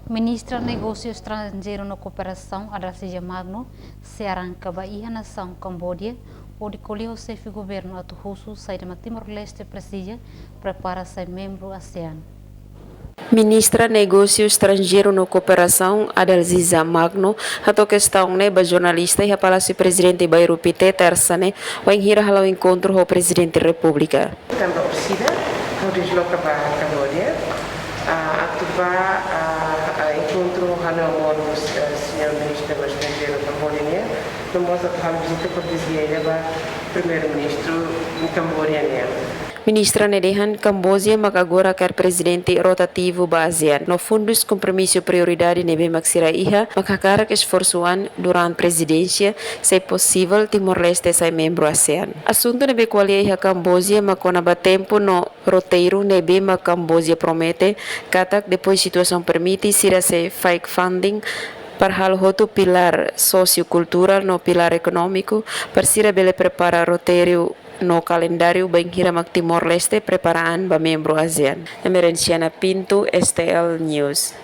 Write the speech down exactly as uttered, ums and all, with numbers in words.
Ministra Negósiu Estranjeiru no Kooperasaun, Adalziza Magno, sei arranka ba iha nasaun Kamboja, hodi ko'alia ho xefe governu atu husu saida mak Timor-Leste presiza prepara sai membru ASEAN. Ministra Negósiu Estranjeiru no Kooperasaun, Adalziza Magno, hato'o kestaun ne'e ba jornalista iha Palásiu Prezidente Bairru Pité, Tersa ne'e, wainhira hala'o enkontru ho Prezidente Repúblika. Tanba orsida, ha'u desloka ba Kamboja, ah, atu ba, ah, ah, enkontru halo mós, eh, señór Ministru Negósiu Estranjeiru Kamboja nian, no mós atu halo vizita kortezia ida ba Primeiru-Ministru Kamboja nian. Ministra ne'e dehan Kamboja mak agora kaer prezidente rotativu ba ASEAN, no fundus kompromisu prioridade ne'ebé mak sira iha, mak hakarak esforsu an durante prezidénsia, se posivel Timor-Leste sai membru ASEAN. Asuntu ne'ebé ko'alia iha Kamboja mak kona-ba tempu no roteiru ne'ebé mak Kamboja promete katak depois situasaun permite sira sei faik funding para halo hotu pilár sosiokulturál no pilár ekonómiku para sira bele prepara roteiru no kalendáriu bainhira mak Timor-Leste prepara an ba membru ASEAN. Emerenciana Pinto, STL News.